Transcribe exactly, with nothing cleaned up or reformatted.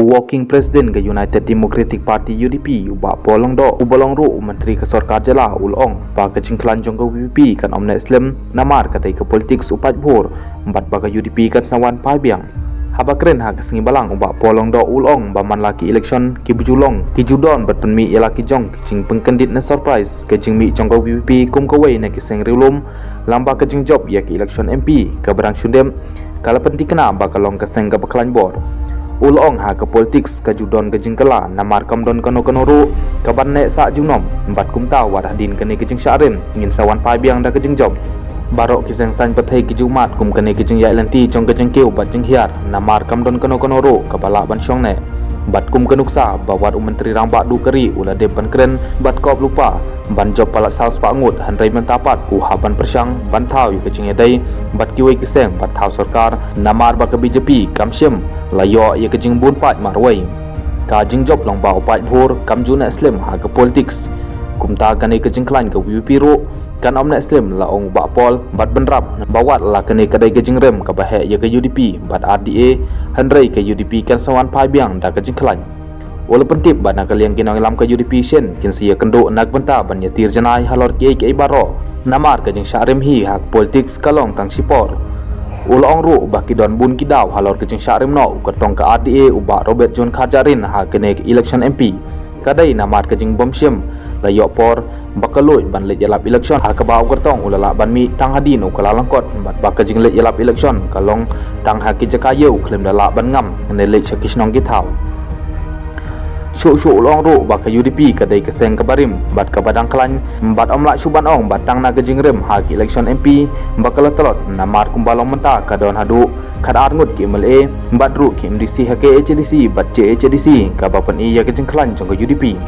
Working President ka United Democratic Party, U D P, u Bah Paul Lyngdoh, uba long ruh u Myntri ka Sorkar Jylla, u la ong ba ka jingkhlaiñ jong ka V P P kan ym neh slem namar ka dei ka politics u paidbhur, bad ba ka U D P kan sa wan phai biang. Haba kren ha ka sngi Balang, u Bah Paul Lyngdoh u la ong ba man la ki election kiba ju long, ki ju don bad pynmih ïa la ki jong ki jingpynkyndit ne surprise ka jingmih jong ka V P P kum kawei na ki seng riewlum, lyngba ka jingjop ïa ka election M P kaba dang shu dep, ka la pynthikna ba ka long ka seng kaba khlaiñ bor. U la ong ha ka politics ka ju don ka jingkylla namar kam don kano kano ruh kaban neh sah junom, bad kumta wat hadien kane ka jingshah rim ngin sa wan phai biang da ka jingjop. Baroh ki seng saiñ pyrthei ki ju mad kum kane ka jingïaid lynti jong ka jingkiew bad jinghiar namar kam don kano kano ruh kaba lah ban shong neh. Bad kum ka nuksa ba wat u Myntri Rangbah duh ka ri u la dep ban kren bad kop lypa ban jop palat saw spah ngut, hynrei mynta pat u hap ban pyrshang ban thaw ïa ka jingïadei bad kiwei ki seng ban thaw sorkar namar ba ka B J P kam shym la ïoh ïa ka jingbun paid marwei. Ka jingjop lyngba u paidbhur kam ju neh slem ha ka politics. Kumta kane ka jingkhlaiñ ka V P P ruh kan ym neh slem, la ong u Bah Paul, bad bynrap ba wat la kane ka dei ka jingrim kaba heh ïa ka U D P bad R D A, hynrei ka U D P kan sa wan phai biang da ka jingkhlaiñ. U la pyntip ba na ka liang ki nongïalam ka U D P shen kin sa ïakynduh na ka bynta ban ïatir janai halor kiei kiei baroh namar ka jingshah rim hi ha ka politics ka long tang shipor. U la ong ruh ba ki don bun ki daw halor ka jingshah rim noh u kyrtong ka R D A, u Bah Robert John Kharjahrin, ha kane ka election M P. Ka dei namar ka jingbymshim la ïoh por ba ka luid ban leit ïalap election, ha kaba u kyrtong u la lah ban mih tang hadien u kylla lyngkot, bad ba ka jingleit ïalap election ka long tang ha ki jaka ïew khlem da lah ban ngam ne leit sha ki shnong ki thaw. Shuh shuh u la ong ruh ba ka U D P ka dei ka seng kaba rim bad kaba dang khlaiñ, bad ym lah shuh ban ong ba tang na ka jingrim ha ki election M P ba ka la tlot, namar kumba long mynta ka don haduh khatar ngut ki M L A bad ruh ki M D C ha K H A D C bad J H A D C kaba pyni ïa ka jingkhlaiñ jong ka U D P.